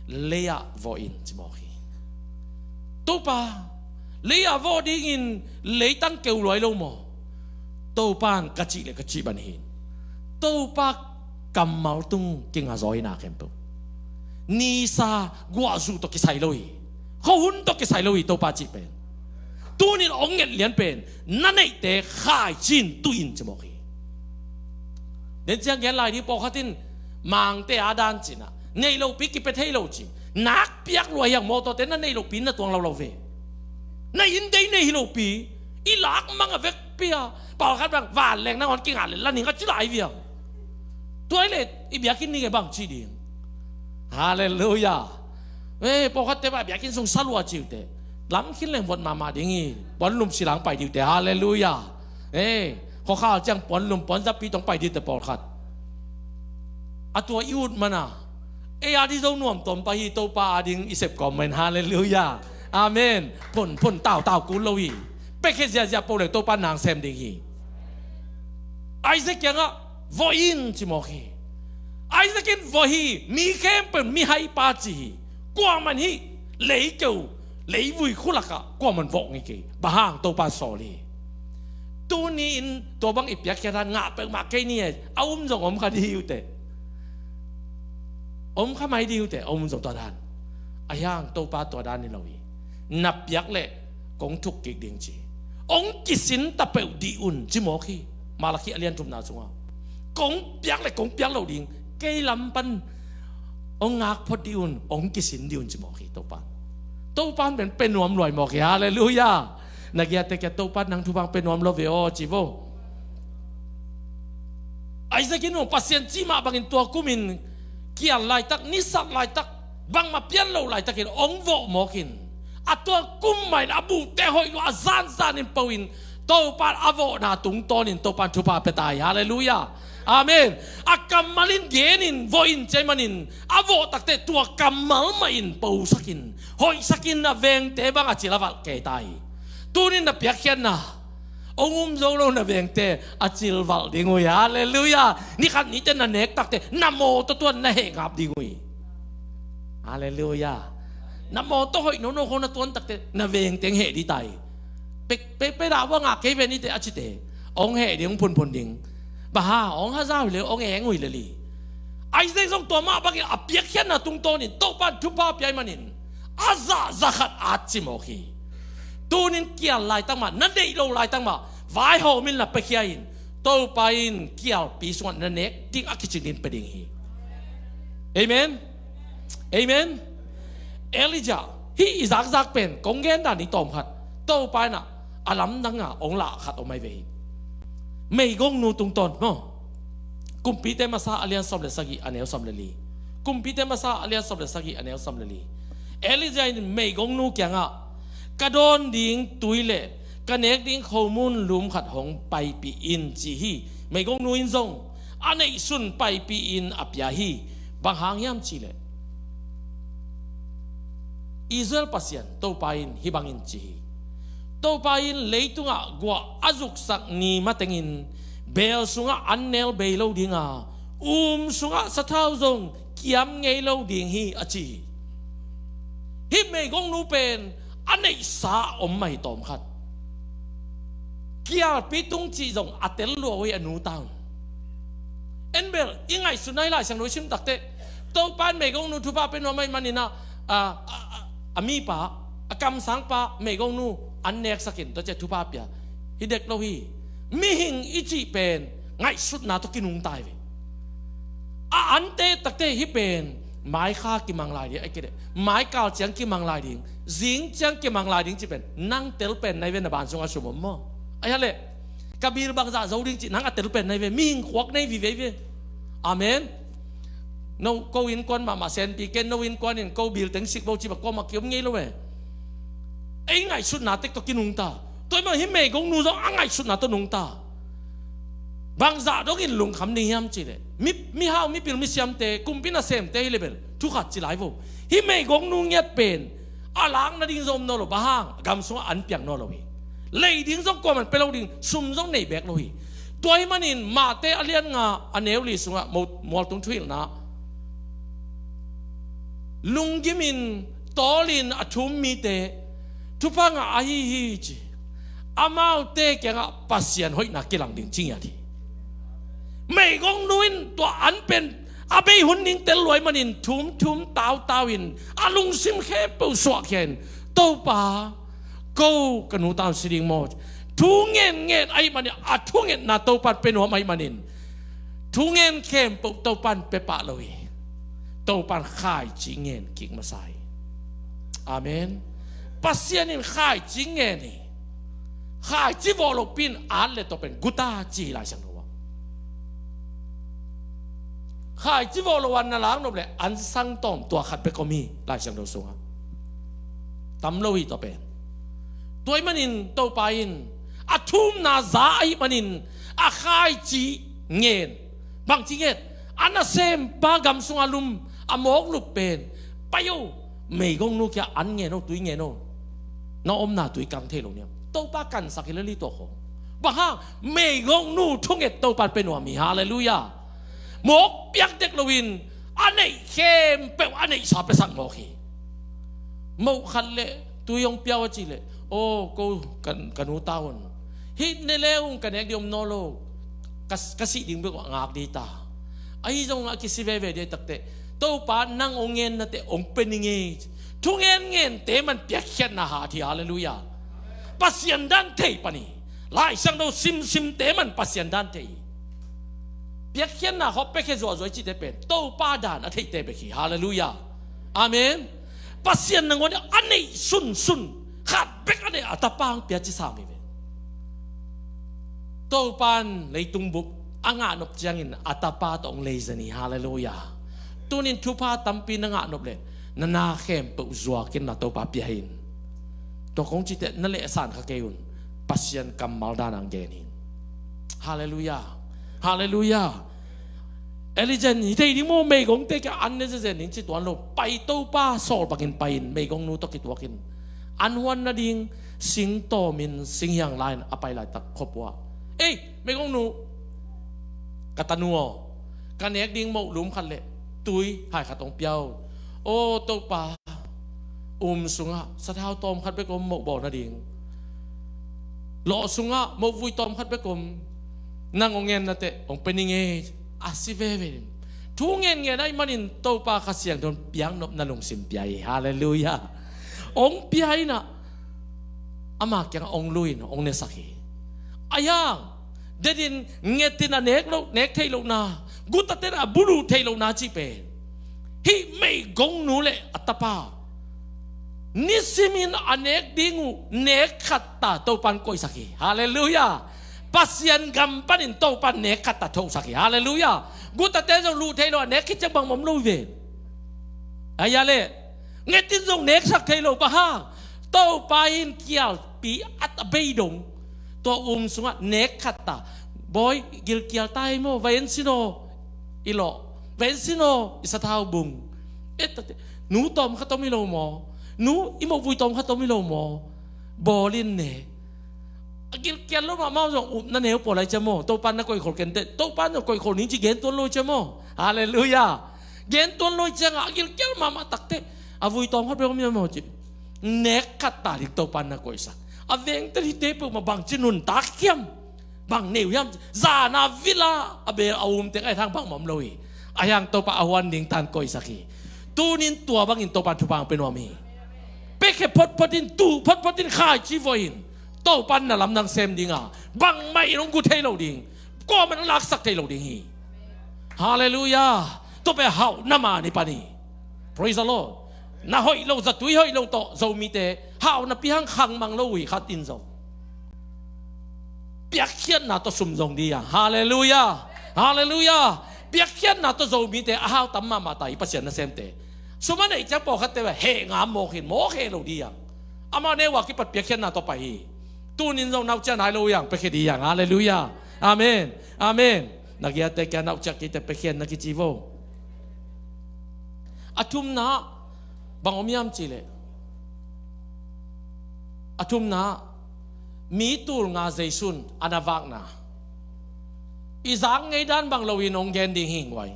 lei-ah vawh in ci mawk hi. Topa, lei-ah vawh dingin leitang keu luai lo maw? Topa in ka cih le ka cih bang hi. Topa kammal tung kinga zaw hi na khempeuh. Nisa guahzu tawh kisai lo hi. Khuahun tawh kisai lo hi Topa cih pen. Tunin hong nget lian pen na neihte khaici-in tuh in ci mawk hi. Den ciang gen lai ding, pawlkhat in Mangte a dan cihna, neih lopi kipia thei lo ci. Nak piak lua hi hang, mawtawte na neih lopi na tuang lo lo ve. Na inn dei nei hi lopi, i lak mang a vekpi a, pawlkhat bang vanleng nangawn kinga le la ning a ci lai viang. Tua hi leh i biakinn ning e bang ci ding. Halleluiah. Eh, pawlkhatte bang biakinn sung sa lua ci uh teh, lam khin leng vot mahmah ding hi. Puanlum silang pai ding uh teh. Halleluiah. Eh, khuakhal ciang puanlum, puanzapi tawh pai ding uh teh pawlkhat. A tua i ut man a, ei a ding zo nuam tawm pah hi, Topa a ding i sep kawm mah in. Halleluiah. Amen. Phun phun tautau kul lo hi. piakhia ziahziah poh leng Topa nang sem ding hi. Isaac kiangah vawh in ci mawk hi. Isaac in vawh hi, mi khempeuh in mihaipa ci hi. Kuaman hih leikeu leivui khulakah kuaman vawh ngei kei. Bang hang? Topa sawl hi. Tuni-in tua bang i piakkhiat han ngah peuhmah kei ni e. A um zong om kha dih hi uh teh. Om kha mai dih uh teh, a um zong tua dan. Ahi hang Topa tua dan hi lo hi. Na piak leh kong thuk kik ding ci. Hong kisin ta peuh dih un ci mawk hi. Malakhi a lian thumna sungah kong piak leh kong piak loh ding, kei lam pan hong ngak phot dih un, hong kisin dih un ci mawk hi Topa. Topa pen pia nuam luai mawk hi. Halleluiah. Na giate kia, Topa nang thupha pia nuam lo ve aw ci vo. Isaac in uh Pasian cih mah bangin tua kumin kial laitak, nisat laitak, bangmah pian lo laitakin hong vawh mawk in, a tua kum mah in a buhte hoih lua, a zanzan in po in Topa a vawhna tungtawnin Topa thupha pia ta hi. Halleluiah. Amen. A kammal in gen in vawh in ci ahih manin a vawh takteh tua kammal mah in posak in, hoihsak in a vengte bang a cil a valh kei ta hi. Tunin na piakkhiatna hong um zo lo na vengte a cil valh ding uh hi. Halleluiah. Ni khat ni teh na nek takteh na mawtaw tuan na heh ngap ding uh hi. Halleluiah. Na mawtaw hoih nono khawng na tuan takteh na vengte hong heh ding ta hi. Pe, pe, pe dah vua ngah kei ve ni teh a cite hong heh ding, hong phunphun ding. Bang hang? Hong haza uh hi lel, hong eng uh hi lel hi. Isaac zong tua mah bangin a piakkhiatna tungtawnin Topan thupha pia ahih manin a zah za khat at ci mawk hi. Tunin kial laitak mah, na neih lo laitak mah vaihawm in la piakhia in, Topa in kialpi sungah na nek ding a kicing ding pia ding hi. Amen. Amen. Elijah, hih i zakzak pen kong gen dan ding tawm khat. Topa in ah a lamdang a hong lah khat om ahi ve hi. Meigongnu tungtawn maw? Kumpite Masa a lian sawm le sagih, a neu sawm le li. Kumpite Masa a lian sawm le sagih, a neu sawm le li. Elijah in meigongnu kiangah, ka dawn ding tui le ka nek ding khomun lum khat hong paipih in ci hi. Meigongnu in zong a neihsun paipih in a pia hi. Bang hang hiam cih leh Israel Pasian Topa in hih bangin ci hi. Topa in leitungah guah a zuksak ni matengin beel sungah an nel bei lo ding a, um sungah sathau zong kiam ngei lo ding hi a ci hi. Hih meigongnu pen a neihsa om mah hi tawm khat. Kialpi tung cih zong a tel lua uh hi a nu ta un. En bel i ngaihsutna hi, Lai Siangtho i sim takteh Topa in meigongnu thupha pia nuam ahih manin ah, a, a, a, a mipa, a kamsangpa meigongnu an neksak in tua ciah thupha pia hi dek lo hi. Mihing i cih pen ngaihsutna tawh kinungta hi ve. A ante takteh hih pen maikha kimang lai ding, a kidek maikal ciang kimang lai ding, zing ciang kimang lai ding cih pen nang tel pen na hi ve, na ban sungah sum om maw? Ahi a leh ka bil bangzah zo ding cih nang a tel pen na hi ve, mihing khuak nei vive hi ve. Amen. No, ko innkuan mahmah senpi ken, no innkuan in ko bil teng sik bo cih bang kuamah kiom ngei lo ve. Ei ngaihsutna tek tawh kinungta. Tua ahih manin hih meigongnu zong a ngaihsutna tawh nungta. Bangzah dongin lungkham ding hiam cih leh mi, mihau, mipil, misiamte, kumpi nasemte hi leh bel thu khat ci lai vo. Hih meigongnu ngiat pen a lak nading zong om nawn lo, bang hang? Gam sungah an piang nawn lo hi. Lei ding zong kuaman pia lo ding, sum zong nei beek lo hi. Tua ahih manin Mate a lian nga, a neu li sungah mo-, mualtung thuhilhna, lunggimin tawlin a thum mite thupha ngah ahi hi ci. Amaute kiangah Pasian hoihna kilang ding ci ngiat hi. Meigongnu in tua an pen a bei hun ding tel lua ahih manin thum thum tau tau in a lungsim khempeuh suahkhia in, Topa, ko ka nu ta un si ding maw? Thu ngen ngen ahih manin, a thungetna Topa in pia nuam ahih manin thu ngen khempeuh Topa in pia pah lo hi. Topa in khaici ngen kik masa hi. Amen. Pasian in khaici ngen hi. Khaici vawh lopi in at le tawh pen guta ci hi Lai Siangtho ah. Khaici vawh lo a na lak nop leh an sang tawm tua khat bek om hi Lai Siangtho sungah. Tam lo hi tua pen. Tua ahih manin Topa in a thumna za ahih manin a khaici ngen. Bangci ngen? A nasempa gam sungah lum, a mawk lup pen, pai o, meigongnu kiang an ngen o, tui ngen o. Na omna tui kang thei lo niam. Topa kansak hi lel hi tua khawng. Bang hang? Meigongnu thunget Topan pia nuam hi. Halleluiah. Mawk piak dek loin a neih khempeuh a neihsa piasak mawk hi. Moh khat le tui hong pia uh a cih leh, aw, ko ka, ka nu ta un, hih ne le ung, ka nek ding om nawn lo, ka, ka sih ding bek uh a ngak ding hi ta. Ahi zongin a kisi veve ding ahih takteh, Topa nang hong ngennate hong pia ning ei. Thungennente man piakkhiatna hat hi. Halleluiah. Pasian dan thei pan hi. Lai Siangtho simsimte man Pasian dan thei hi. Piakkhiatna khawng piakhia zuahzuah i cihte pen Topa dan a theihte bek hi. Halleluiah. Amen. Pasian nangawn a neih sunsun, khat bek a neih a Tapa hong pia ci sam hi ve. Topan leitung bup a ngahnop ciangin a Tapa tawh hong leizen hi. Halleluiah. Tunin thupha tampi na ngahnop leh na na khempeuh zuakin na Topa pia in. Tua kong cihte na lehsan kha kei un. Pasian kammal dan ang gen hi. Halleluiah. Halleluiah. Elijah in, hi thei ding maw, meigongte kiang an ne zezen ding ci tuan lo. Pai, Topa sawl bangin pai in, meigongnu tawh kituakin. An huan nading sing tawmin, sing hiang la-in a pai laitak khuapua ah, ei, meigongnu, ka tanu aw, ka nek ding moh lum khat le tui hai khat hong pia un. Aw Topa, um sungah sathau tawm khat bek om moh bawl nading. Lawh sungah moh vui tawm khat bek om. Nang hong ngennate hong pia ning ei. A si veve in. Thu ngenngen ahih manin Topa Kha Siangtho in piaknopna lungsim pia hi. Halleluiah. Hong pia in ah, ama kiangah hong lui in hong nesak hi. Ahi hang, detin ngetin a nek loh, nek theih lohna, gutaten a buluh theih lohna cih pen, hih meigongnu le a tapa nisimin a nek ding uh nek khatta Topan koihsak hi. Halleluiah. Pasian gam panin Topan nek khatta thohsak hi. Halleluiah. Gutate zong luh thei lo a nek khit ciang bangmah om lo hi ve. Ahi a leh, ngetin zong neksak thei lo, bang hang? Topa in kialpi at a bei dong, tua um sungah nek khatta, bawi, gilkial ta hi maw, va en sin aw i lawh, va en sin aw i sathau bung. E tate, nu tawm khat om hi lo maw? Nu, i moh vui tawm khat om hi lo maw? Bawl in ne. A gilkial lo mahmah zong upna neu pua lai cia maw? Topan na koihkhol kenteh, Topan zong koihkhol ning ci gen tuan lo cia maw? Halleluiah. Gen tuan lo ciangah a gilkial mahmah takteh, a vui tawm khat bek om hi maw ci. Nek khatta ding Topan na koihsak. A vengte hihte peuhmah bangci nuntak hiam? Bang neu hiam? Zana vila a bel a um teng a hang bangmah om lo hi. Ahi hang Topa a huan ding tan koihsak hi. Tunin tua bangin Topan thupha hong pia nuam hi. Piakhia photphot in, tuh photphot in, khaici vuah in. Topan na lamdang sem dinga, bangmah in hong gu thei lo ding, kuamah in hong laksak thei lo ding hi. Halleluiah. Tua pen hauhna man hi pan hi. Praise the Lord. Na hoih lo, zatui hoih lo tawh Zomite hauhna pi hang khangmang lo uh hi khat in zong. Piakkhiatna tawh sum zong ding hi hang. Halleluiah. Halleluiah. Piakkhiatna tawh Zomite a hau tam mahmah ta hi, Pasian nasemte. Sum a neih ciang pawlkhatte bel heh ngam mawk in, mawk heh lo ding hi hang. Amau neu a kipat piakkhiatna tawh pai hi. Tunin zong naucian hai lo hi hang, piakhia ding hi hang. Halleluiah. Amen. Amen. Na giate kia naucian kite piakhia na kici vo. A thumna bang om hiam cih leh, a thumna, mi tul nga Jesu'n a na vakna. I zak ngei dan bang loin hong gen ding hi ing guai.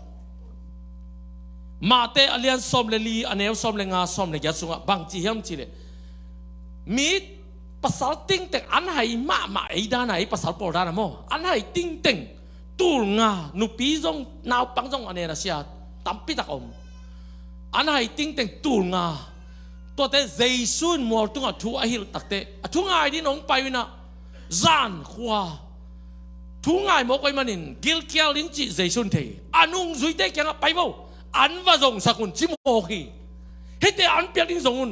Mate a lian sawm le li, a neu sawm le nga, sawm le giat sungah bang ci hiam cih leh, mi pasal tingteng an hai mahmah, ei dan a, ei pasal pawl dan a maw, an hai tingteng tul nga, nupi zong naupang zong a nen a sia tampi tak om. An hai tingteng tul nga. Tuate Jesu'n mual tungah thu a hilh takteh, a thu ngai dingin hong pai uh in ah, zan khua thu ngai mawk ahih manin gilkial ding cih Jesu'n thei. A nungzuite kiangah, pai vo, an va zongsak un, ci mawk hi. Hihte an piak ding zong un.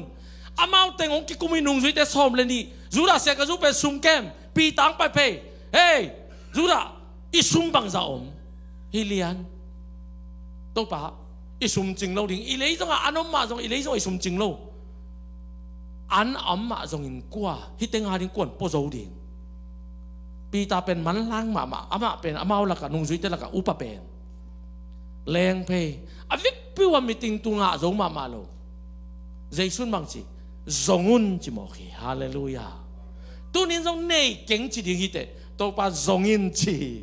Amau teng hong kikum hi, nungzuite sawm le nih. Judah siangkazu pen sum kem, Peter hong pai phei. Hei, Judah, i sum bangzah om? Hi lian. Topa, i sum cing lo ding. I lei zongah an om mah zong, i lei zongah i sum cing lo. An a om mah zongin kua, hihte nga ding kua'n pua zo ding? Peter pen manlang mahmah, amah pen amau lakah, nungzuite lakah upa pen. Leng phei. A vekpi uh a meeting tung ngah zo mahmah lo. Jesu'n bang ci? Zong un, ci mawk hi. Halleluiah. Tunin zong nei keng ci ding hi teh, Topa zong in ci hi.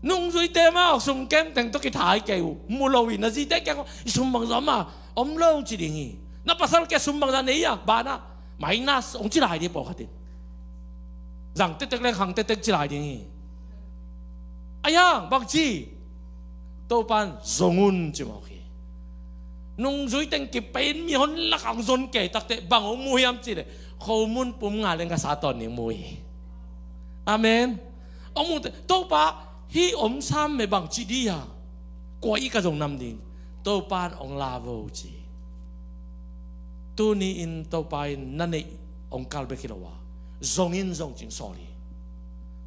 Nungzuite mah awk sum kemteng tawh kithai kei uh, mu lo in a zite kiang, i sum bangzah mah om lo ci ding hi. Na pasal kia sum bangzah nei a, banah minus hong ci lai ding pawlkhat in. Zang tektek leng khang tektek ci lai ding hi. A yang bang ci, Topan zong un ci mawk hi. Nungzui teng kipein mihon lakah hong zon kei takteh bang hong mu hiam cihleh, khomun pum nga leng ka sa tawn ning mu hi. Amen. Hong mu teh, Topa, hih om sam me bang ci dih a, kua i ka zong nam ding. Topan hong la vo ci. Tuni in Topa in na neih hong kal bek hi lo a, zong in zong cing sawl hi.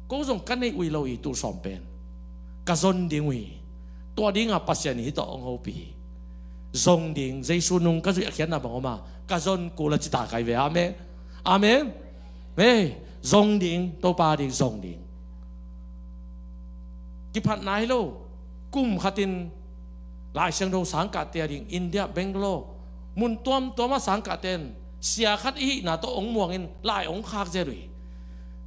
Ko zong ka neih uh hi lo hi, tul sawm pen ka zon ding uh hi. Tua dinga Pasian in hih tawh hong hopih hi. Zong ding, Jesu nung ka zuih a khiatna bang om a, ka zon kul a ci ta kai ve. Amen. Amen. Hei, zong ding, Topa ding zong ding. Kiphatna hi lo. Kum khatin Lai Siangtho sangkahte a ding India, Bangalore, mun tuamtuam ah sangkahte in sia khat i hihna tawh hong muangin lai hong khak zel uh hi.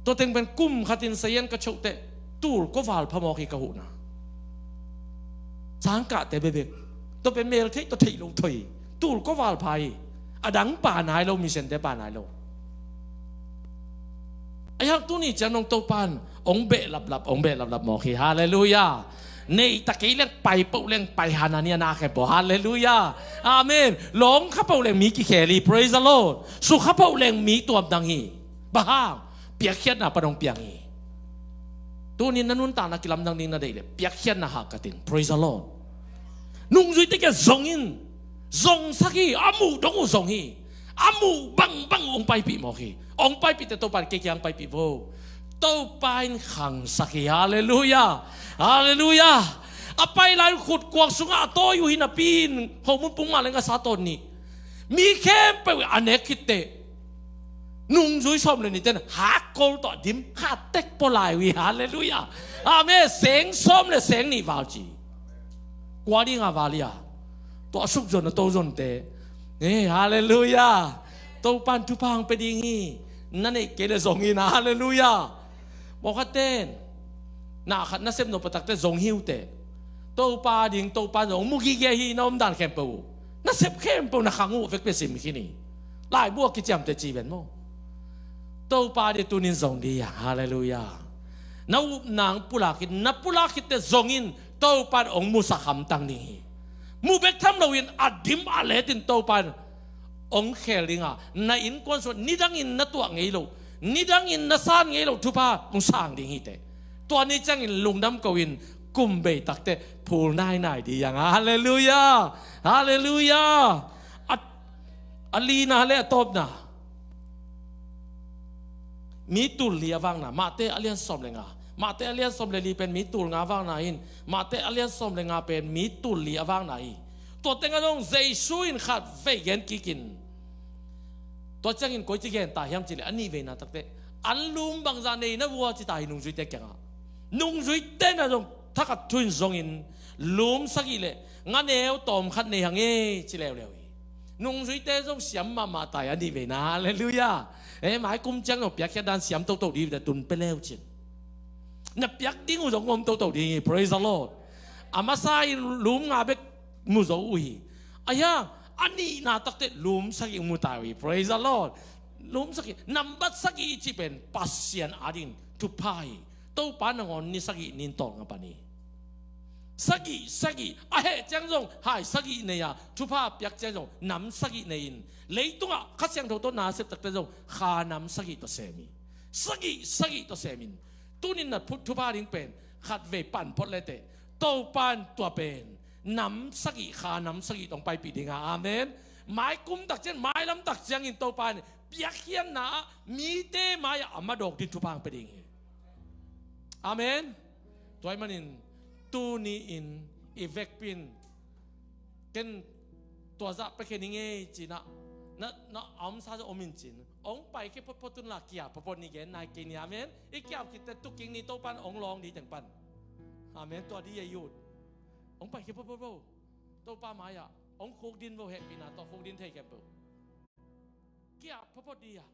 Tua teng pen kum khatin sayan ka choh teh, tul kua val pha mawk hi ka huhna. Sangkahte bekbek. Tua pen mel theih tawh theih loh thawi, tul kua val pha hi. A dang pa nai lo, missionte pa nai lo. A hiang tuni ciang nong Topan hong beh laplap, hong beh laplap mawk hi. Halleluiah. Neih ta kei leng pai poh leng pai han a ni a na khempeuh. Halleluiah. Amen. Lawng kha poh leng mi kikhel hi. Praise the Lord. Su kha poh leng mi tuamdang hi. Bang hang? Piakkhiatna pan hong piang hi. Tunin na nuntakna kilamdang ding na deih leh piakkhiatna hahkat in. Praise the Lord. Nungzuite kiang zong in. Zongsak hi. A muh dong uh zong hi. A muh bangbang uh hong paipih mawk hi. Hong paipih teh Topa in kei kiang paipih vo. Topa in khangsak hi. Halleluiah. Halleluiah. A pai lai khutkuang sungah a tawi uh hi napi in khomun pum nga leng ka sa tawn nih. Mi khempeuh a nek khit teh, nungzui sawm le nihte in hakkol tawh a dim kha tek pua lai uh hi. Halleluiah. Amen. Seng sawm le seng nih val ci. Kua dinga val hi a? Tua a suk zon a to zonte. Hei, halleluiah. Topan thupha hong pia ding hi. Na neih kei leh zong in. Halleluiah. Pawlkhatte in na khat na sep nop a takteh zong hi uh teh, Topa ding, Topan zong mu gige hi. Na omdan khempeuh uh, na sep khempeuh na khang uh vekpi a sim khin hi. Laibu a kiciamteh ci ven maw. Topa ding tunin zong dih hi hang. Halleluiah. Na upna hong pulak khit, na pulak khit teh zong in, Topan hong musak hamtang ding hi. Mu bek tham loin a dim a letin Topan hong khel ding a, na innkuan sungah nidangin na tuah ngei loh, nidangin na san ngei loh thupha hong sang ding hi teh. Tua ni ciangin lungdam ko in, kum bei takteh phul nainai dih hi hang. Halleluiah. Halleluiah. A, a lina le a tawpna, mi tul li a vakna. Matthai a lian sawm le nga. Matthai a lian sawm le li pen mi tul nga a vakna in, Matthai a lian sawm le nga pen mi tul li a vakna hi. Tua tengah zong Jesu in khat vei gen kik in, tua ciangin koici gen ta hiam cihleh a nih veina takteh, an lum bangzah nei na vua ci ta hi nungzuite kiangah. Nungzuite na zong thakhat thu in zongin, lum sagih le nga neu tawm khat nei hang e ci leuleu hi. Nungzuite zong siam mahmah ta hi a nih veina. Halleluiah. Eh, mai kum ciang zong piakkhiat dan siam toto dih uh teh, tun pia leu cin. Na piak ding uh zong om toto ding hi. Praise the Lord. A masa in lum nga bek mu zo uh hi. A hiang a nihna takteh lum sagih mu ta uh hi. Praise the Lord. Lum sagih, nambat sagih i cih pen Pasian ading thupha hi. Topa nangawn ni sagih nin tawlnga pan hi. Sagih, sagih, a heh ciang zong hai sagih nei a, thupha piak ciang zong nam sagih nei in, leitungah Kha Siangtho tawh na sep takteh zong kha nam sagih tawh sem hi. Sagih, sagih tawh sem in. Tunin na phut thupha ding pen khat vei pan phot le teh, Topan tua pen nam sagih, kha nam sagih tawh hong paipih ding a. Amen. Mai kum tak ciang, mai lam tak ciangin Topan piakkhiatna ah mite mai-ah a madawk ding thupha hong pia ding hi. Amen. Tua ahih manin tuni in i vekpi in, ken tua zah pia khe ning ei ci-in ah, na, na a omsa zong om in cin, hong paikhia photphot un la, kia photphot ni, gen nai kei ni. Amen. I kia khit teh tukkik ni, Topan hong lawng ding teng pan. Amen. Tua dih a, youth. Hong paikhia photphot vo. Topa mai-ah hong khukdin vo, hehpihna tawh khukdin thei khempeuh. Kia photphot dih a.